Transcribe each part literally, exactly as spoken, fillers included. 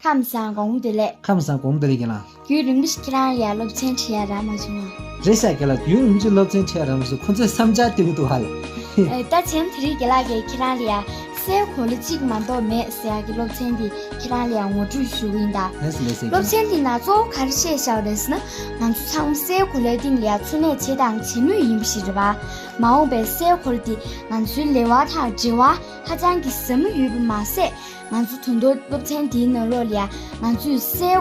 ཁམས་བཟང་། དགོང་མོ་བདེ་ལེགས། ཁམས་བཟང་། དགོང་མོ་བདེ་ལེགས་རྒན་ལགས། རྒྱུན་རིང་པོ་ཞིག་ཁྱེད་རང་ཡར་སློབ་ཚན་ཁྲིད་ཡ་རག་མ་བྱུང་ང་། རེད་ཤག་རྒན་ལགས། རྒྱུན་རིང་པོ་ཞིག་སློབ་ཚན་ཁྲིད་ཡ་རག་མ་སོང་། ཁོང་ཚོས་བསམ་འཆར་སྟོན་གྱི་འདུག་ཧ་ལ། ཨེ། ད་བྱས་ན་དེ་རིང་རྒན་ལགས་ཀྱིས་ཁྱེད་རང་ལ་ཡ་སའི་གོ་ལ་གཅིག་མ་གཏོགས་མེད་ཟེར་ཡ་གི་སློབ་ཚན་འདི་ཁྱེད་རང་ལ་ཡ་ངོ་སྤྲོད་ཞུ་གི་ཡིན་ད། ལགས་སོ་ལགས་སོ། སློབ་ཚན་འདི་ནང་གཙོ་བོ་ག་རེ་བཤད་བཞག་པ་རེད་ཟེར་ན། ང་ཚོ་ཚང་མ་སའི་གོ་ལའི་སྟེང་ལ་ཡ་འཚོ་གནས་བྱེད་དང་བྱེད་མུས་ཡིན་པ་ཞིག་རེད་པ། མ་འོངས་པའི་སའི་གོ་ལ་འདི་ང་ཚོའི་ལེ་དབར་དང་འབྲེལ་བ་ཧ་ཅང་གི་ཟབ་མོ་ཡོད་པ་མ་ཟད། ང་ཚོ་ད་དུང་སློབ་ཚན་འདིའི་ནང་ལོགས་ལ་ཡ་ང་ཚོས་སའི་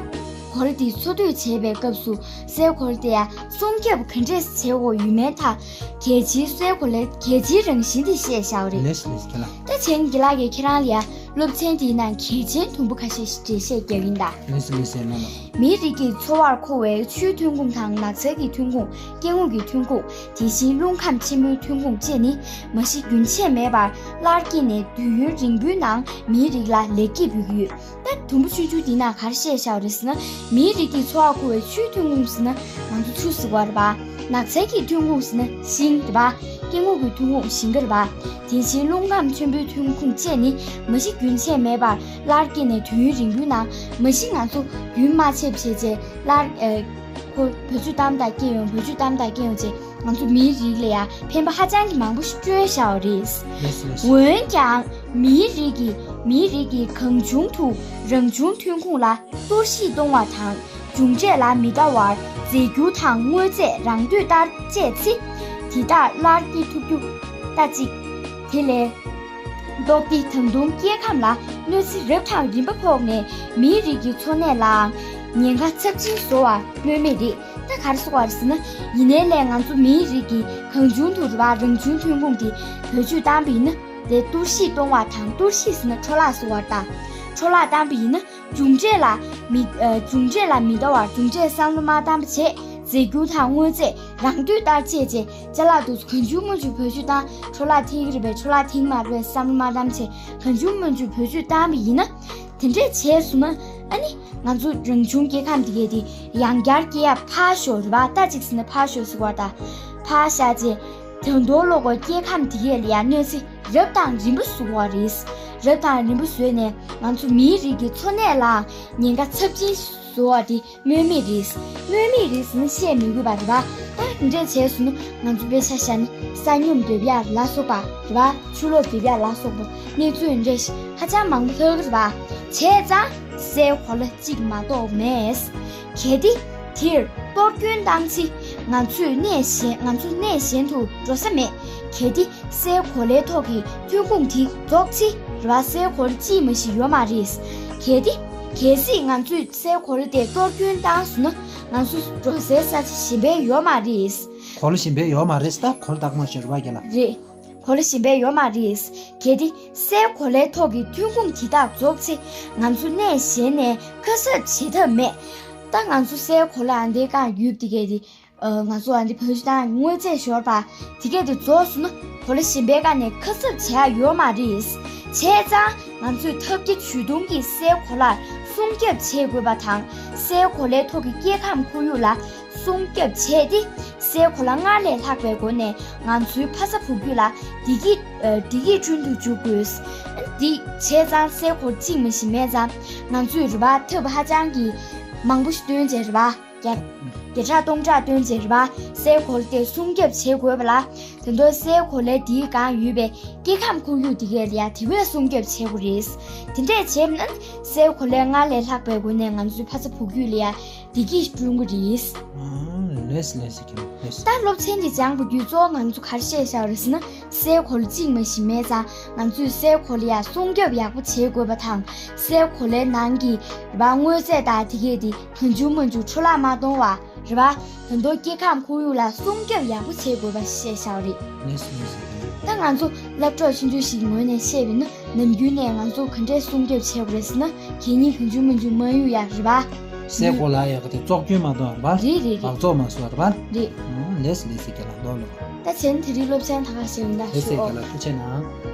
གོ་ལ་འདི་འཚོ་སྡོད་བྱེད་པའི་སྐབས་སུ་སའི་གོ་ལ་དེ་ཡ་སྲུང་སྐྱོབ་ག་འདྲས་བྱེད་དགོས་ཡོད་མེད་དང་། གལ་ཆེའི་སའི་གོ་ལའི་གལ་ཆེའི་རང་བཞིན་དེ་བཤད་བཞག་པ་རེད། ལགས་སོ་ལགས་སོ་རྒན་ལགས། ད་བྱས་ན་རྒན་ལགས་ཀྱིས་ཁྱེད་རང་ལ་ཡ་སློབ་ཚན་འདིའི་ནང་གལ་ཆེན་དུམ་བུ་ཁ་ཤས་ཤིག་འགྲེལ་བཤད་རྒྱག་གི་ཡིན་ད། ལགས་སོ་ལགས་སོ་རྣམ་པ། མིའི་རིགས་ཀྱི་འཚོ་བར་མཁོ་བའི་ཆུའི་ཐོན་ཁུངས་དང་ནགས་ཚལ་གྱི་ཐོན་ཁུངས། སྐྱེ་དངོས་ཀྱི་ཐོན་ཁུངས། དེ་བཞིན་རླུང་ཁམས་ཆེན་མོའི་ཐོན་ཁུངས་བཅས་ནི་མ་གཞི་རྒྱུན་ཆད་མེད་པར་སླར་སྐྱེས་ནས་དུས་ཡུན་རིང་པོའི་ནང་མིའི་རིགས་ལ་ལེགས་སྐྱེས་འབུལ་གྱི་ཡོད། ད་དུམ་བུ་ཆུང་ཆུང་འདི་ན་ག་རེ་བཤད་བཞག་པ་རེད་ཟེར་ན། མིའི་རིགས་ཀྱི་འཚོ་བར་མཁོ་བའི་ཆུའི་ཐོན་ཁུངས་ཟེར་ན་ང་ཚོ་ཆུ་ཟེར་བ་རེད་པ། ནགས་ཚལ་གྱི་ཐོན་ཁུངས་ཟེར་ན་ཤིང་རེད་པ། སྐྱེ་དངོས་ཀྱི་ཐོན་ཁུངས་ཞིང་ཁ་རེད་པ། དེ་བཞིན་རླུང་ཁམས་ཆེན་པོའི་ཐོན་ཁུངས་བཅས་ནི་མ་གཞི་རྒྱུན་ཆད་མེད་པར་སླར་སྐྱེས་ནས་དུས་ཡུན་རིང་པོའི་ནང་མ་གཞི་ང་ཚོ་རྒྱུན་མ་ཆད་པ་བྱས་རྗེས་སླར་ཨེ། ཁོ་བེད་སྤྱོད་བཏང་དང་སྐྱེ་ཡོང་། བེད་སྤྱོད་བཏང་དང་སྐྱེ་ཡོང་རྗེས་ང་ཚོ་མིའི་རིགས་ལ་ཡང་ཕན་པ་ཧ་ཅང་གི་མང་པོ་ཞིག་སྤྲོད་བཞག་པ་རེད། ལགས་སོ་ལགས་སོ། འོན་ཀྱང་མིའི་རིགས་ཀྱིས་མིའི་རིགས་ཀྱིས་གང་བྱུང་དུ་རང་བྱུང་ཐོན་ཁུངས་ལ་གཏོར་བཤིག་གཏོང་བ་དང་། མཇུག་འབྲས་ལ་མི་ལྟ་བར་རྫས་འགྱུར་དང་དངོས་རྫས་རང་འདོད་ལྟར་སྤྱད་ཚེ། དེ་དག་སླར་སྐྱེ་ཐུབ་རྒྱུ་ལྟ་ཅི། དེ་ལས། ལྡོག་སྟེ་ད་དུང་སྐྱེ་ཁམས་ལ་གནོད་འཚེ་རབ་དང་རིམ་པ་ཕོག་ནས་མིའི་རིགས་ཀྱི་འཚོ་གནས་ལའང་ཉེན་ཁ་ཚབས་ཆེན་བཟོ་བ་སྨོས་མེད་རེད། ད་ག་རེ་ཟེར་བ་རེད་ཟེར་ན། ཡིན་ནའི་ལས་ང་ཚོ་མིའི་རིགས་ཀྱིས་གང་བྱུང་དུ་རེད་པ། རང་བྱུང་ཐོན་ཁུངས་དེ་བེད་སྤྱོད་བཏང་པ་ཡིན་ན། དེ་གཏོར་བཤིག་གཏོང་བ་དང་། གཏོར་བཤིག་ཟེར་ན་འཕྲོ་བརླག་ཟེར་བ་དང་། འཕྲོ་བརླག་བཏང་པ་ཡིན་ན་མཇུག་འབྲས་ལ་མི། ཨ། མཇུག་འབྲས་ལ་མི་ལྟ་བར་མཇུག་འབྲས་བསམ་བློ་མ་བཏང་པ་བྱས། རྫས་འགྱུར་དང་དངོས་རྫས་རང་འདོད་ལྟར་སྤྱད་རྗེས་ཅ་ལག་དེ་ཚོ་གང་བྱུང་མང་བྱུང་བེད་སྤྱོད་བཏང་། འཕྲོ་བརླག་ཐེབས་ཀྱི་རེད་པས། འཕྲོ་བརླག་ཐེབས་ཀྱི་མ་རེད་པས་བསམ་བློ་མ་བཏང་བྱས་གང་བྱུང་མང་བྱུང་བེད་སྤྱོད་བཏང་བ་ཡིན་ན། དེ་འདྲས་བྱས་སོང་ན་ཨ་ནི་ང་ཚོ་རང་བྱུང་སྐྱེ་ཁམས་དེ་གས་དེ་ཡང་བསྐྱར་སྐྱེ་ཡ་ཕར་ཞོག་རེད་པ། ད་ཅིག་ཟེར་ན་ཕར་ཞོག་ཟེར་བ་དང་། ཕར་བཞག་རྗེས་དོན་དོ་ལོག་གོ་སྐྱེ་ཁམས་དེ་གས་ལ་ཡང་གནོད་འཚེ་རབ་དང་རིམ་པ་བཟོ་བ་རེད། རབ་དང་རིམ་པ་བཟོས་ནས་ང་ཚོ་མིའི་རིགས་ཀྱི་འཚོ་གནས་ལའང་ཉེན་ཁ་ཚབས་ཆེན་བཟོ་བ་དེ། སྨོས་མེད་རེད། སྨོས་མེད་རེད་ཟེར་ན་བཤད་མི་དགོས་པ་རེད་པ། ད་འདི་འདྲས་བྱས་སོང་ན་ང་ཚོ་དཔེ་ཆ་བཞག་ན་ས་སྙོམས་འདེབས་ཡ་ལ་སོགས་པ་རེད་པ། ཆུ་ལོག་འདེབས་ཡ་ལ་སོགས་པ་གནས་ཚུལ་འདི་འདྲས་ཧ་ཅང་མང་པོ་ལྷག་གི་རེད་པ། བྱས་ཙང་སའི་གོ་ལ་གཅིག་མ་གཏོགས་མེད། གལ་ཏེ་དེར་གཏོར་སྐྱོན་བཏང་ཚེ་ང་ཚོས་གནས་གཞན། ང་ཚོ་གནས་གཞན་དུ་འགྲོ་ས་མེད། གལ་ཏེ་སའི་གོ་ལའི་ཐོག་གི་ཐོན་ཁུངས་དེ་རྫོགས་ཚེ་རེད་པ། སའི་གོ་ལ་གཅིག་མ་ཞིག་ཡོད་མ་རེད། གལ་ཏེ། གལ་སྲིད་ང་ཚོས་སའི་གོ་ལ་དེ་གཏོར་སྐྱོན་བཏང་སོང་ན་ང་ཚོ་འགྲོ་སའི་ས་ཆ་གཞན་པ་ཡོད་མ་རེད། གོ་ལ་གཞན་པ་ཡོད་མ་རེད། ད་གོ་ལ་བདག་མ་ཤེས་རེད་པ་རྒན་ལགས། རེད། གོ་ལ་གཞན་པ་ཡོད་མ་རེད། གལ་ཏེ་སའི་གོ་ལའི་ཐོག་གི་ཐོན་ཁུངས་དེ་དག་རྫོགས་ཚེ་ང་ཚོ་གནས་གཞན་ནས་ཁ་གསབ་བྱེད་ཐབས་མེད། ད་ང་ཚོ་སའི་གོ་ལ་ཨ་འདི་གང་ཡོད་དེ་གས་དེ། ཨ། ང་ཚོ་ཨ་འདི་བོད་ཤུ་དང་དངོས་རྫས་ཤོར་བ་དེ་གས་དེ་རྫོགས་སོང་ན་གོ་ལ་གཞན་པའི་སྒང་ནས་ཁ་གསབ་བྱེད་ཡ་ཡོད་མ་རེད། བྱས་ཙང་ང་ཚོས་ཐབས་བརྒྱ་ཇུས་སྟོང་གིས་སའི་གོ་ལར་སྲུང་སྐྱོབ་བྱེད་དགོས་པ་དང་། སའི་གོ་ལའི་ཐོག་གི་སྐྱེ་ཁམས་ཁོར་ཡུག་ལ་སྲུང་སྐྱོབ་བྱས་ཏེ། སའི་གོ་ལ་སྔར་ལས་ལྷག་པའི་སྒོ་ནས་ང་ཚོའི་ཕ་ས་བུ་བརྒྱུད་ལ་བདེ་སྐྱིད། ཨ། བདེ་སྐྱིད་བསྐྲུན་དུ་འཇུག་དགོས། འདི་བྱས་ཙང་སའི་གོ་ལ་གཅིག་མ་ཞིག་མེད་ཙང་ང་ཚོས་རེད་པ། ཐབས་ཧ་ཅང་གི་མང་པོ་ཞིག་བཏོན་བྱས་རེད་པ། བརྒྱ། བརྒྱ་ཕྲག་སྟོང་ཕྲག་བཏོན་བྱས་རེད་པ། སའི་གོ་ལ་དེ་སྲུང་སྐྱོབ་བྱེད་དགོས་པ་ལ། དེ་ཚོ་སའི་གོ་ལའི་དེའི་སྒང་ཡོད་པའི་སྐྱེ་ཁམས་ཁོར་ཡུག་དེ་གས་ལ་ཡ་དེ་བས་སྲུང་སྐྱོབ་བྱེད་དགོས་རེད། དེ་འདྲས་བྱས་ན་སའི་གོ་ལའི་སྔར་ལས་ལྷག་པའི་སྒོ་ནས་ང་ཚོའི་ཕ་ས་བུ་བརྒྱུད་ལ་ཡ་བདེ་སྐྱིད་བསྐྲུན་གྱི་རེད། ཨང་། ལགས་ལགས་ལགས། ད་སློབ་ཚན་འདི་སྦྱངས་པ་བརྒྱུད་གཙོ་བོ་ང་ཚོ་ག་རེ་བཤད་བཞག་རེད་ཟེར་ན། སའི་གོ་ལ་གཅིག་མ་ཞིག་མེད་ཙང་ང་ཚོས་སའི་གོ་ལ་ཡ་སྲུང་སྐྱོབ་ཡག་པོ་བྱེད་དགོས་པ་དང་། སའི་གོ་ལའི་ནང་གི་རེད་པ། དངོས་རྫས་དང་དེ་གས་དེ་གང་བྱུང་མང་བྱུང་འཕྲོ་བརླག་མ་གཏོང་བ་རེད་པ། ད་དུང་སྐྱེ་ཁམས་ཁོར་ཡུག་ལ་སྲུང་སྐྱོབ་ཡག་པོ་བྱེད་དགོས་པ་བཤད་བཞག་རེད། ལགས་སོ་ལགས་སོ། ད་ང་ཚོ་སློབ་གྲོགས་ཆུང་ཆུང་ཞིག་ངོས་ནས་བཤད་པ་ཡིན་ན། ནམ་རྒྱུན་ནས་ང་ཚོ་ག་འདྲས་སྲུང་སྐྱོབ་བྱེད་དགོས་རེད་ཟེར་ན། གད་སྙིགས་གང་བྱུང་མང་བྱུང་མ་གཡུག་ཡ་རེད་པ། སའི་གོ་ལ་ཡ་ག་དེ་བཙོག་སྐྱོན་མ་གཏོང་བ་རེད་པ། རེད་རེད་རེད། འབག་བཙོག་མ་བཟོ་བ་རེད་པ། རེད། ཨང་། ལགས་སོ་ལགས་སོ། རྒན་ལགས་ལོ་ལོ། ད་བྱས་ན་དེ་རིང་སློབ་ཚན་ད་ག་བྱས་ཡིན་ད། ལགས་སོ། རྒན་ལགས་ཐུགས་རྗེ་གནང་།